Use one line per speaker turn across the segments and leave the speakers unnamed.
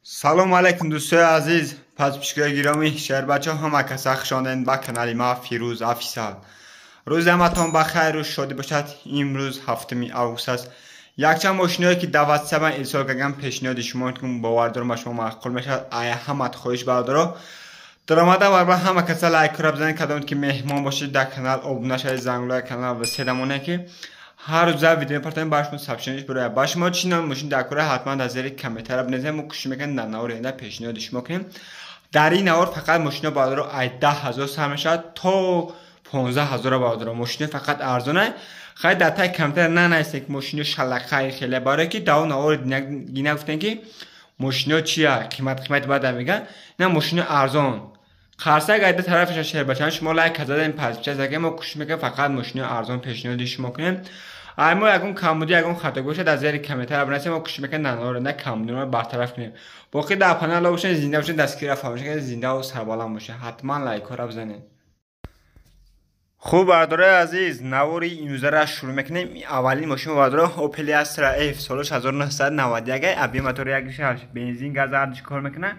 Салом алейкум, дӯстои азиз, подписчикои гиромӣ, шербачаҳо, ҳама каса хуш омадед ба канали ма Фирӯз Офисал. Рӯзи ҳаматон ба хайру шодӣ бошад. Имрӯз 7 август аст. Якчанд мошиное ки дар ватсап ман ирсол кардам, пешниҳоди шумо мекунам. Бовар дорам, ба шумо маъқул мешавад. Ая ҳамат хоҳиш, бародаро, даромада барбар ҳама каса лайкро бизанед. Кадом ки меҳмон бошед дар канал, обуна шавед, зангулаи канал ва седамоне ки ҳар рӯза видео мепартоем, ба шумо сообщение бирояд. Ба шумо чӣ ном мошин дар кора, ҳатман дар зери комментария бинависед. Мо кӯшиш мекунем, дар навори оянда пешниҳоди шумо кунем. Дар ин навор фақат мошино, бародаро, ай 10 000 сар мешавад то 15 000. Бародаро, мошино фақат арзона. Хай, дар таи комментария нанависед, ки мошино шалақаи хеле, барое ки дар он навори гина гуфтем, ки мошино чия қимат қимати бада мегӯянд. На, мошино арзон қарсак айда тарафаша. Шербачан, шумо лайк задем, подписаться. Мо кӯшиш мекунем, фақат мошинои арзон пешниҳоди шумо кунем. Ай мо ягон камбудӣ, ягон хато бошад, дар зери комментария бинависед. Мо кӯшиш мекунем, дар навори на камбудиро бартараф кунем. Боқӣ дар панал бошед, зинда бошед, дастгирӣ фаромӯш накунед, зиндаву сарбаланд бошед, ҳатман лайкҳоро бизанед. Хуб, бародарои азиз, навори имрӯзаро шурӯъ мекунем. Аввалин мошин, бародаро, Opel Astra F, солаш 1991, объём мотори 1.6, бензин, газ ҳардуш кор мекунад,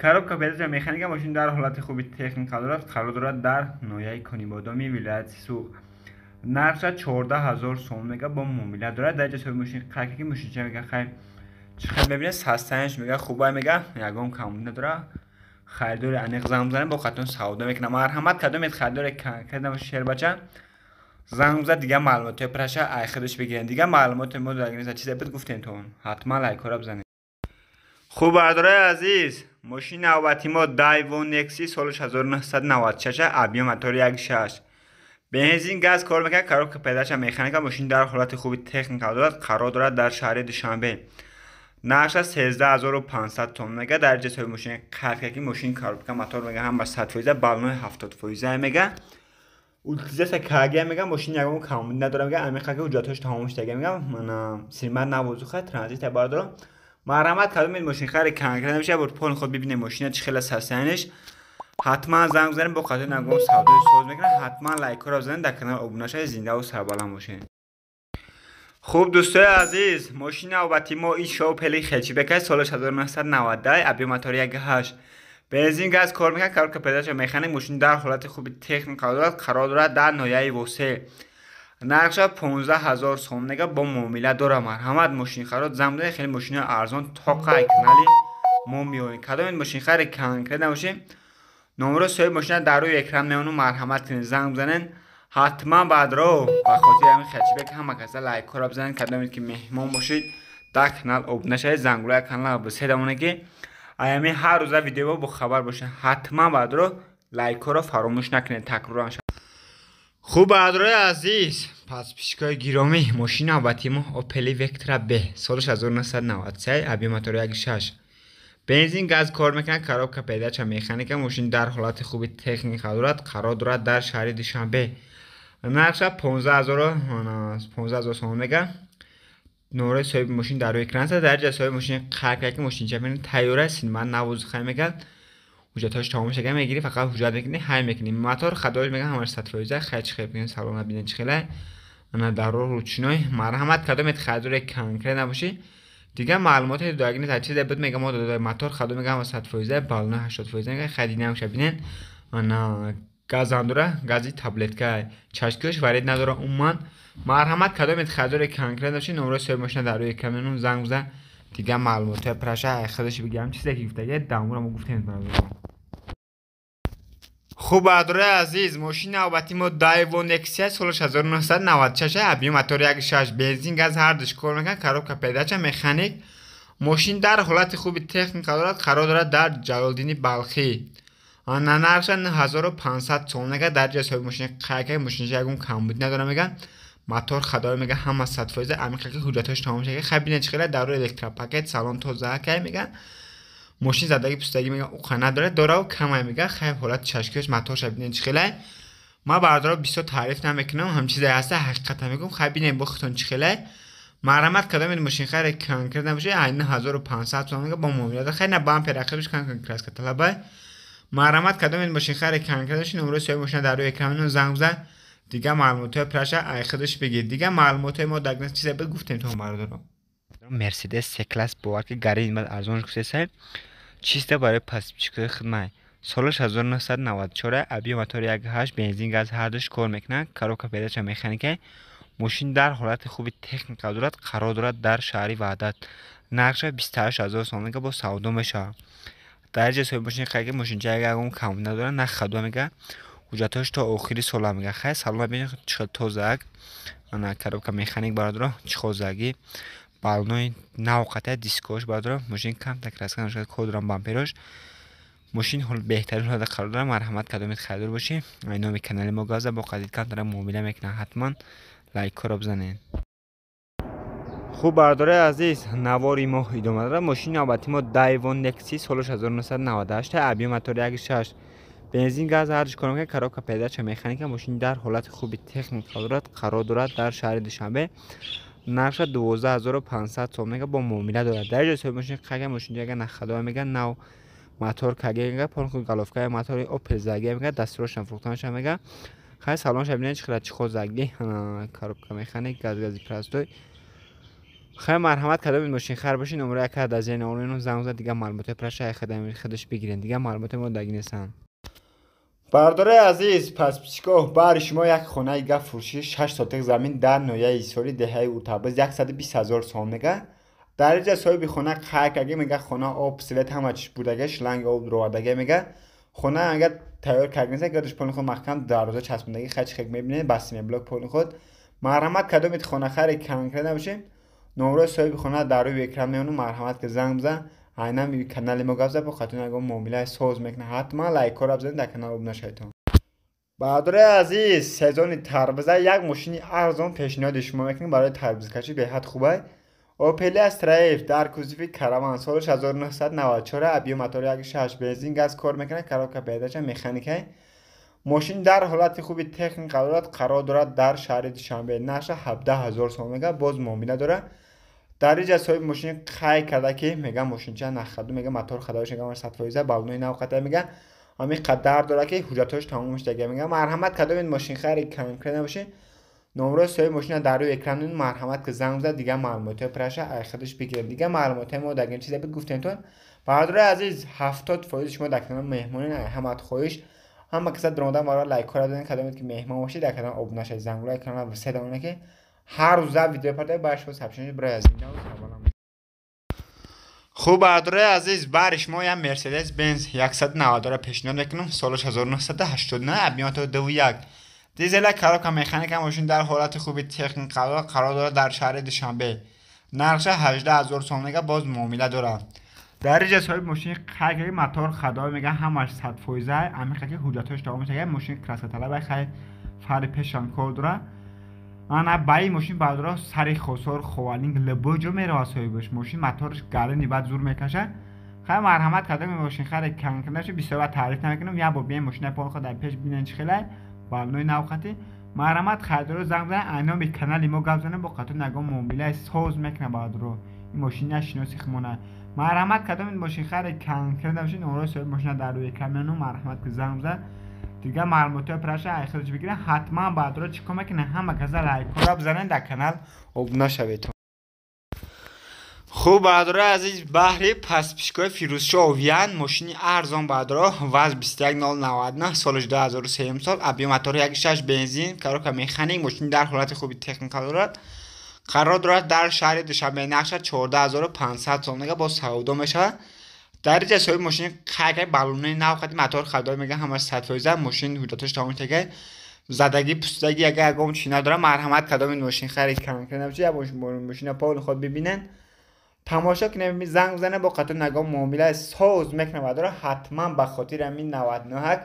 коробка передач механика. Мошин дар ҳолати хуби техника дорад, қарор дорад дар ноҳияи Конибодоми вилояти Суғд. Нархша 14 000 сом мега, бо муомила дорад. Дар ҷа мошин қайки мошинча мега. Хай, чӣ хел мебинед, состоянияш мега хубай, мега ягон камбуд надорад. Харидори аниқ занг бизанед, бо қатон савдо мекунам. Марҳамат, кадомед харидори конкрет набошед, шербача, занг бизад, дигар маълумотҳои праша ай худаш бигиред. Дигар маълумоти мо дар чизе буд, гуфтем то. Ҳатман лайкҳоро бизанед. Хуб, бародарои азиз, мошини навбати мо Daewoo Nexia, солаш 1996, объём мотори 1.6, бензин, газ кор мекунад, коробка передача механика. Мошин дар ҳолати хуби техника дорад, қарор дорад дар шаҳри Душанбе. Нархша 13 500 сом мега. Дар ҷисои мошини қайд, ки мошин коробка, мотор мега ҳама 100%, баллони 70% мега, утилизация кагия мега. Мошин ягон камбуд надора мега, амиқа ки ҳуҷҷатҳош тамом шудага мега, мана сирмат навозуха транзит. Бардоро, марҳамат, кадомед мошинхари конкрет меша, бо поли худ бибинед мошина чӣ хела состоянияш, ҳатман занг бизанед, бо қатои нагон савдои соз мекунад. Ҳатман лайкҳоро бизанед, дар канал обуна шавед, зиндаву сарбаланд бошед. Хуб, дӯстои азиз, мошини навбати мо иш Опели хэтчбек, солаш 1990, объём мотори 1.8, бензин, газ кор мекунад, коробка передача механик. Мошин дар ҳолати хуби техника дорад, қарор дорад дар ноҳияи Восе. Нархша 15 000 сом мега, бо муомила дорад. Марҳамат, мошинхарот занг бизанед. Хеле мошинои арзон тоқай канали мо меоем. Кадомед мошинхари конкрет набошед, номеро соҳиби мошина дар рӯи экран меону, марҳамат кунед, занг бизанед ҳатман. Баъдро ба хотири ҳамин хэтчбек ҳама каса лайкҳоро бизанед. Кадомед ки меҳмон бошед, дар канал обуна шавед, зангулаи канал биседамоне ки аями ҳар рӯза видео бохабар бошед. Ҳатман, баъдро, лайкҳоро фаромӯш накунед, такроран. Хуб, бародарои азиз, подписчикои гиромӣ, мошини навбати мо Opel Vectra B, солаш 1993, объём мотори 1.6, бензин, газ кор мекунад, коробка передача механика. Мошин дар ҳолати хуби техника дорад, қарор дорад дар шаҳри Душанбе. Нархша 15 000 сом мега. Номерои соҳиби мошин дар рӯи экран аст. Дар ҷа соҳиби мошин қайд, ки мошинча тайёра, синма навозухай мега, ҳуҷҷатҳош тамом шуда, мегирӣ, фақат ҳуҷҷат мекунӣ, ҳай мекунӣ. Мотор хадош мега ҳамаш 100%. Хай, чӣ хел бинед, салона бинед, чӣ хеле ана дарро ручной. Марҳамат, кадомед харидори конкрет набошӣ, дигар маълумоти додагӣ нест, чизе буд мега мо дода. Мотор хадо мега ҳама 100%, баллони 80% мега. Хай, динамша бинед, ана газам дора, гази таблетка, чашкиёш варид надора умуман. Марҳамат, кадомед харидори конкрет набошӣ, номерои соҳиби мошина дар рӯи экран, занг бизан, дигар маълумотҳои праша худаш бигирам. Чизе ки гуфтагӣ дамура мо гуфтем, бародарон. Хуб, бародарои азиз, мошини навбати мо Daewoo Nexia, солаш 1996, объём мотор 1.6, бензин, газ ҳардуш кор мекунад, коробка передача механик. Мошин дар ҳолати хуби техника дорад, қарор дорад дар Ҷалолиддини Балхӣ. Нархша 9500 сом мега. Дар ҷои соҳиби мошини қайка, мошинша ягон камбуд надора мега, мотор хадои мега ҳама 100%, амиқа ки ҳуҷҷатҳош тамом шуда. Хай, бинед, чӣ хела дар электропакет, салон тоза кай мега. Мошин задаги пустагӣ мега уқа надорад, дораву камай мега. Хай, ҳолати чашкиёш, моторша бинед, чӣ хела. Ман, бародаро, бисёр таъриф намекунам, ҳам чизе ҳаста, ҳақиқата мегӯм. Хай, бинед бо худтон, чӣ хела. Марҳамат, кадомед мошинхари конкрет набошед, айна 1500 сом мега, бо муомила. Хай, на бампер ақибиш кан краска талабай. Марҳамат, кадомед мошинхари конкрет бошед, номерои соҳиби мошина дар рӯи экран, занг бизан, дигар маълумотҳои праша ай худаш бигир. Дигар маълумотҳои мо дар чизе буд, гуфтем то, бародаро. Мерседес С класс, бовар ки гарин бад арзон кусесай, чисто барои подписчикои хидмат. Солаш 1994, объём мотори 1.8, бензин, газ ҳардуш кор мекунад, коробка передача механика. Мошин дар ҳолати хуби техника дорад, қарор дорад дар шаҳри Ваҳдат. Нархша 28 000 сомон мега, бо савдо мешавад. Дар ҷа соҳиби мошин қайд, мошинча ягон кам надорад, на хадо мега, ҳуҷҷатҳош то охири сола мега. Хай, салон бинед, чӣ хел тозаак. Ана коробка механик, бародаро, чӣ хозагӣ, балонои нав қатъия, дискош, бародаро. Мошин камта краска нашуда, кор дорам, бамперош. Мошин беҳтарин ҳолата қарор дорад. Марҳамат, кадомед харидор бошӣ, ай номи канали мо газа, бо қадид камтара муомила мекунад, ҳатман лайкҳоро бизанед. Хуб, бародарои азиз, навори мо идома дорад. Мошини навбати мо Дайвон Нексия, солаш 1998, объём мотори 1.6, бензин, газ ҳардуш кор мекунад, коробка передача механика. Мошин дар ҳолати хуби техника дорад, қарор дорад дар шаҳри Душанбе. Нархша 12 500 сом мега, бо муомила дорад. Дар ҷои соҳиби мошин қага, мошин ҷага нахадоа мега, нав мотор каге мега, полностью головкаи мотори Опел заге мега, дастурошам фурӯхтанашам мега. Хай, салонша бинед, чӣ қадар чӣ хозагӣ, коробка механик, газгази простой. Хай, марҳамат, кадоми мошинхар бошед, номеро яка дар зери навор занг зад, дигар маълумотҳои праша худаш бигиред. Дигар маълумоти мо даги нестанд. Бародарои азиз, подписчико, баҳри шумо як хонаи гап фурӯшӣ, 6 сотих замин дар ноҳияи Ҳисори, деҳаи Уртабиз, 120 000 сом мега. Дар инҷа соҳиби хона қайд карда, мега, хона об, свет, ҳама чиз бурдага, шланги об ровардаге мега. Хона ага тайёр кардагиса, гардиш полни худ маҳкам, дарвоза часпондагӣ. Хай, чӣ хел мебинед, ба блок полни худ. Марҳамат, кадомед хонахари конкрет набошед, номрои соҳиби хона дар рӯи экран меонум, марҳамат ки занг бизан, айнан канали мо гап зад, бо хатун ягон муомилаи соз мекунад. Ҳатман лайкҳоро бизанед, дар канал обуна шаведтон. Бародарои азиз, сезони тарбиза, як мошини арзон пешниҳоди шумо мекунем, барои тарбизкашӣ беҳад хубай. Опел Астра Ф дар кузови караван, солаш 1994, объём мотори 1.6, бензин, газ кор мекунад, коробка передача механика. Мошин дар ҳолати хуби техника дорад, қарор дорад дар шаҳри Душанбе. Нархша 17 000 сом мега, боз муомила дорад. Дар инҷа соҳиби мошин қайд карда, ки мега, мошинча нахаду мега, мотор хадош мега, 100%, балонои нав қатъия мега, ҳамин қадар дорад, ки ҳуҷҷатҳош тамом шудага мега. Марҳамат, кадомед мошинхари конкрет набошед, номрои соҳиби мошина дар рӯи экран, марҳамат ки занг зад, дигар маълумотҳои праша ай худаш бигиред. Дигар маълумотҳои мо дар ин чизе буд, гуфтемтон. Бародарои азиз, 70% шумо дар канал меҳмонен. Ҳамат хоҳиш, ҳама каса даромадан барои лайкҳоро доден. Кадомед ки меҳмон бошед, дар канал обуна шавед, зангулаи канал седамона, ки ҳар рӯза видео парда ба шумо сообщение барои аз. Хуб, бародарои азиз, баҳри шумо як Мерседес Бенз 190 пешниҳод мекунам. Солаш 1989, объём мотор 2.1, дизела, коробка механика. Мошин дар ҳолати хуби техника қарор дорад дар шаҳри Душанбе. Нархша 18 000 сом мега, боз муомила дорад. Дар инҷа соҳиби мошин қайд кард, мотор хадо мега, ҳамаш 100%, амиқа ки ҳуҷҷатҳош тамом мешавад. Мошин краскаталаба, хай, фари пешам кор дорад. Ана ба ин мошин, бародаро, сари Хосор, Ховалинг, любой ҷо меравад соҳибаш. Мошин мотораш гарини, баъд зур мекашад. Хай, марҳамат, кадоми мошинхари конкрет, бисёр баъд таъриф намекунам, як бор биен, мошинаи пол дар пеш бинен, чӣ хелай, балонои навқатӣ. Марҳамат, харидоро занг бизанед, айноми канали мо гап занед, бо қатун ягон муомилаи соз мекунад. Бародаро, ин мошин як шиноси химона. Марҳамат, кадоми мошинхари конкрет набошед, номрои соҳиби мошина дар рӯи экран меонум, марҳамат ки занг бизанед, дигар маълумотҳои праша ай худаш бигиред. Ҳатман, бародаро, чӣ кор мекунед, ҳама каса лайкҳоро бизанед, дар канал обуна шавед. Хуб, бародарои азиз, баҳри подписчикои Фирӯзшоҳ Виан мошини арзон, бародаро, ВАЗ 21099, солаш 2003 сол, объём мотори 1.6, бензин, коробка механик. Мошин дар ҳолати хуби техника дорад, қарор дорад дар шаҳри Душанбе. Нархша 14 500 сом мега, боз савдо мешавад. Дар инҷа соҳиби мошин қайд кард, балонои нав қади, мотор хардор мега, ҳамаш 100%, мошин ҳуҷҷатҳош тамом шудага, задагӣ, пустагӣ ага ягон чӣ надорад. Марҳамат, кадоми мошинхари конкрет набошед, як мошина полни худ бибинед, тамошо кунем, занг бизанед, бо қатун ягон муомилаи соз мекунад. Бародаро, ҳатман ба хотири ҳамин 99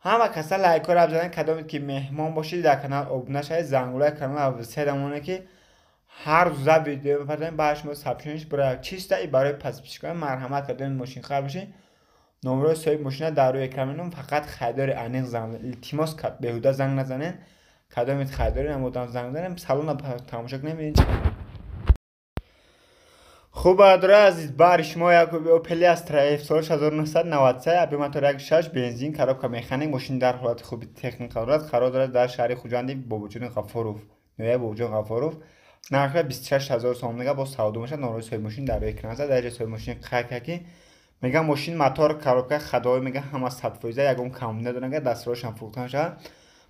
ҳама каса лайкҳоро бизанед. Кадомед ки меҳмон бошед, дар канал обуна шавед, зангулаи канал седамоне, ки ҳар рӯза видео мепардозем, ба шумо сообщение барояд, чисто и барои подписчикои. Марҳамат, кадоми мошинхар бошед, номрои соҳиби мошина дар рӯи экран меном, фақат харидори аниқ занг, илтимос, беҳуда занг назанед. Кадомед харидори намодам, занг занем, салона тамошо кунем. Хуб, бародарои азиз, баҳри шумо як Опел Астра Ф, соли 1993, объём мотор 1.6, бензин, коробка механик. Мошин дар ҳолати хуби техника дорад, қарор дорад дар шаҳри Хуҷанди, Бобоҷони Ғафуров, ноҳияи Бобоҷон Ғафуров. Нархаш 26 000 сомон мега, боз савдо мешавад. Номерои соҳиби мошин дар рӯи экран аст. Дар ҷои соҳиби мошин қайд кард, ки мега мошин мотор, коробка, ходовой мега ҳама 100%, ягон камбуд надорад, мега дастроҳашам фурӯхта мешавад.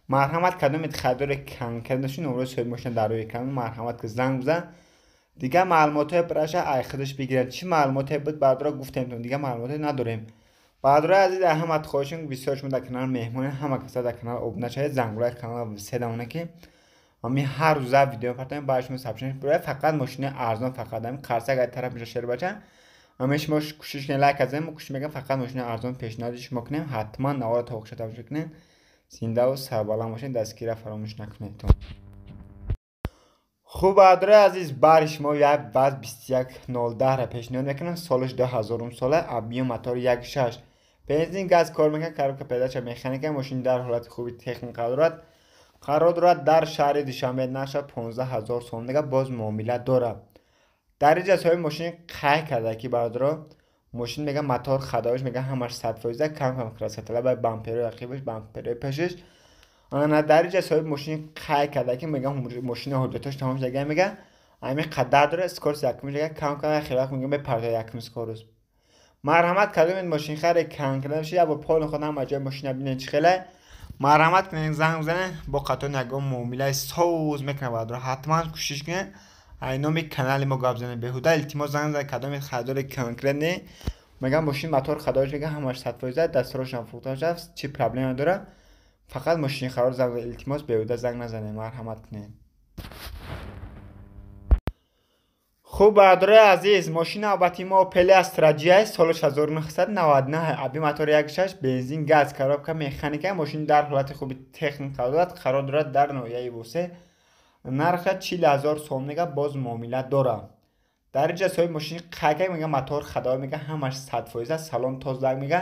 Марҳамат, кадомед харидори конкрет дошти, номерои соҳиби мошина дар рӯи экран, марҳамат, ки занг бизан, дигар маълумотҳои праша ай худаш бигиранд. Чӣ маълумоте буд, бародаро, гуфтемтон, дигар маълумоте надорем. Бародарои азиз, дар ҳамат хоҳишем, бисёр шумо дар канал меҳмонед, ҳама каса дар канал обуна шавед, зангулаи канал седамона, ки ҳами ҳар рӯза видео партоем, баъд шумо сообщение бирояд. Фақат мошини арзон, фақат ҳами қарсак ай тараф меша шербача. Ҳами шумо кӯшиш кунед, лайк азем, мо кӯшиш мекунем фақат мошини арзон пешниҳоди шумо кунем. Ҳатман навора то охиша тамошо кунед. Зиндаву сарбаланд бошед, дастгирия фаромӯш накунед. Хуб, бародарои азиз, бари шумо як ВАЗ 2110-ра пешниҳод мекунам. Солаш 2000 сола, объём мотор 1,6, бензин, газ кор мекунад, коробка передача механика. Мошин дар ҳолати хуби техника дорад, қарор дорад дар шаҳри Душанбе. Нархаш 15 000 сомон дига, боз муомила дорад. Дар инҷа соҳиби мошин қайд карда, ки бародаро, мошин мега мотор, ходовой ш мега ҳамаш 100%, кам кам краска талаб бамперои ақибаш, бамперои пешаш. Ана дар инҷа соҳиби мошин қайд карда, ки мега мошини ҳуҷҷатош тамом шуда, мега ҳамин қадар дора, скорость якум мега кам кам хеле вақт мега мепартояд якум скорость. Марҳамат, кадомед мошинхаре конкрет бошед, як бор поли худ ҳама ҷои мошина бинед, чӣ хеле. Марҳамат кунед, занг бизанед, бо қатон ягон муомилаи соз мекунад. Бародаро, ҳатман кӯшиш кунед, ай номи канали мо гап занед. Беҳуда илтимос занг занед, кадомед харидори конкрет не. Мегам мошин мотор, ходовой ш мега ҳамаш 100%, дастроҳашам фурӯхта мешавад, чӣ проблема дорад. Фақат мошинихаро занг занед, илтимос, беҳуда занг назанед, марҳамат кунед. Хуб, бародарои азиз, мошини навбати мо Опел Астра G, соли 1999, объём мотор 1,6, бензин, газ, коробка механика. Мошин дар ҳолати хуби техника дорад, қарор дорад дар ноҳияи Восе. Нарха 40 000 сомон мега, боз муомила дорад. Дар инҷа соҳиби мошини қайка мега мотор, ходовой мега ҳамаш 100%, салон тозак мега,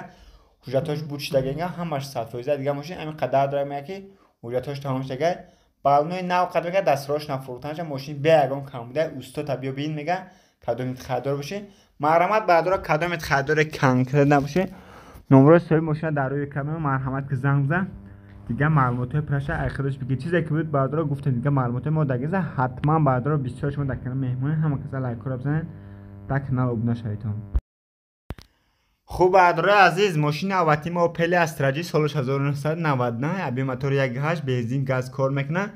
ҳуҷҷатҳош буд шудага, мега ҳамаш 100%. Дигар мошин ҳамин қадар дорад, мега ки ҳуҷҷатҳош тамом шудага, балонои нав қад мега, дастроҳаш нафурӯхта мешавад. Мошин бе ягон камбуда, устота биё бин, мега кадомит харидор бошед. Марҳамат, бародаро, кадомит харидори конкрет набошед, номерои соҳиби мошина дар рӯи экран, марҳамат, ки занг бизан, дигар маълумотҳои праша ай худаш бигир. Чизе ки буд, бародаро, гуфтем, дигар маълумотҳои мо дагиза. Ҳатман, бародаро, бисёр шумо дар канал меҳмонед, ҳама каса лайкҳоро бизанед, дар канал обуна шаведтон. Хуб, бародарои азиз, мошини навбати мо Опел Астра G, соли 1999, объём мотор 1,8, бензин, газ кор мекунад,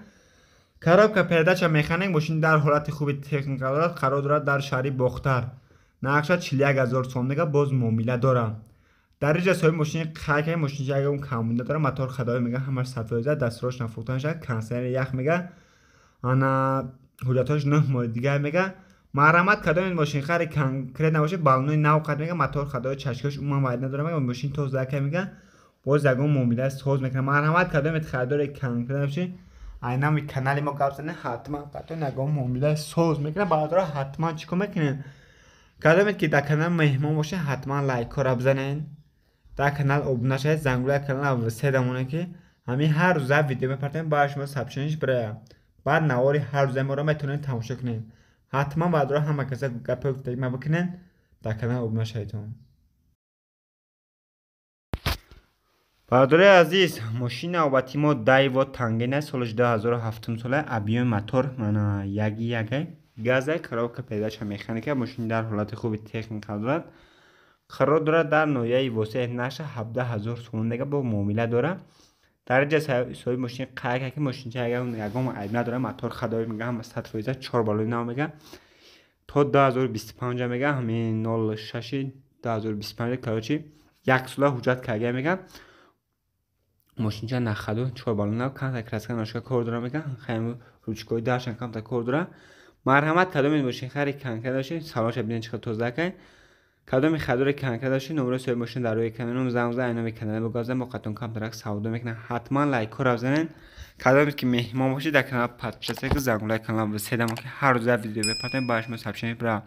коробка передача механик. Мошин дар ҳолати хуби техника дорад, қарор дорад дар шаҳри Бохтар. Нархша 41 000 сомон мега, боз муомила дорад. Дар инҷа соҳиби мошини қайд кард, мошин ягон камбуд надорад, мотор, ходовой мега ҳамаш 100%, дастроҳаш нафурӯхта мешавад, кондитсионери ях мега, ана ҳуҷҷатҳош 9 моҳи дигар мега. Марҳамат, кадомед мошинхари конкрет набошед, балонои нав қад мега, мотор, ходовой, чашкиҳош умуман вайд надорад, мега мошин тоза ка, мега боз ягон муомила соз мекунад. Марҳамат, кадомед харидори конкрет набошед, ай номи канали мо гап занед, ҳатман қатон ягон муомила соз мекунад. Бародаро, ҳатман чӣ кор мекунед? Кадомед ки дар канал меҳмон бошед, ҳатман лайкҳоро бизанед, дар канал обуна шавед, зангулаи канал седамона, ки ҳамин ҳар рӯза видео мепартоем, баъд шумо сообщение ш бирая, баъд навори ҳар рӯзаи моро метавонед тамошо кунед. Ҳатман, бародаро, ҳама каса гапҳои гуфтагима бикунед, дар канал обуна шаведтон. Бародарои азиз, мошини навбати мо Дайво Тангена, соли 2007 сола, объёми мотор мана 1,1, газа, коробка передача механика. Мошин дар ҳолати хуби техника дорад, қарор дорад дар ноҳияи Восеъ. Нархша 17 000 сомон мега, бо муомила дорад. Дар инҷа соҳиби мошин қайд кард, ки мошинча ягон айб надорад, мотор, ходовой мега ҳама 100%, чор балони нав мега, то 2025 мега, ҳамин 06 2025, короче, як сола ҳуҷҷат карда мега. Мошинча нахаду чор балон нав, камтар краска ношка кор дора, мега хайм ручкои даршан камтар кор дора. Марҳамат, кадомед мошинхари конкрет бошед, салонша бинед, чӣ қадр тоза кай. Кадоми харидори конкрет бошед, номерои соҳиби мошин дар рӯи экран, занг бизанед, ай номи канали мо гап занед, мо қатон камтарак савдо мекунем. Ҳатман лайкҳоро бизанед. Кадомед ки меҳмон бошед, дар канал подписаться кунед, зангулаи канал седамо, ки ҳар рӯза видео мепартоем, баъд шумо сообщение бира.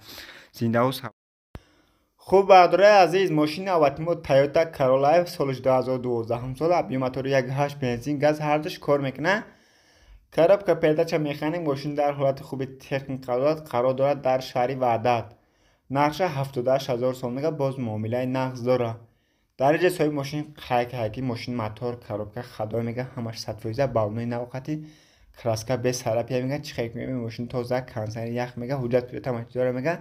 Зиндаву. Хуб, бародарои азиз, мошини навбати мо Toyota Corolla, соли 2012 сола, объём мотори 1,8, бензин, газ ҳардуш кор мекунад, коробка передача механик. Мошин дар ҳолати хуби техника дорад, қарор дорад дар шаҳри Ваҳдат. Нархша 78 000 сомон мега, боз муомилаи нағз дорад. Дар инҷа соҳиби мошин қайд кард, ки мошин мотор, коробка, ходовой мега ҳамаш 100%, балонои навқати. Краска без царапина мега, чӣ хел мебинем, мошин тоза, кондиционер ях мега, ҳуҷҷат ҳама чиз дора мега.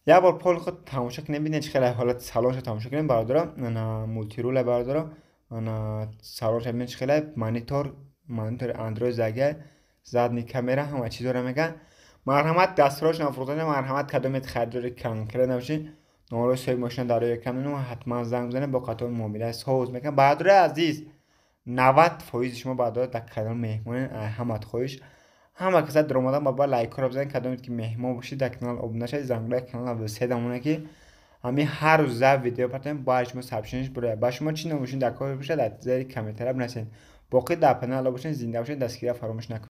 Як бор пол худ тамошо кунем, бинед, чӣ хеле ҳолати салонша тамошо кунем, бародаро. Мультирул а, бародаро, салонша бинед, чӣ хеле монитор, монитори Андроид зага, задний камера, ҳама чиз дора мега. Марҳамат, дастрош нафурӯхтан. Марҳамат, кадомет харидори конкрет набошед, номерои соҳиби мошина дар рӯи экран, ҳатман занг бизанед, бо қатор муомила соз мекунам. Бародарои азиз, 90 фоизи шумо, бародаро, дар канал меҳмонен. Ҳамат хоҳиш, ҳама каса даромадан ба лайкҳоро бизанед. Кадомед ки меҳмон бошед, дар канал обуна шавед, зангулаи канал седамона, ки ҳамин ҳар рӯза видео партоем, бояд шумо сообщение ш бирояд. Ба шумо чӣ номошин дар кор бошад, дар зери комментария бинависед. Боқӣ дар канал бошед, зинда бошед, дастгирия фаромӯш накунед.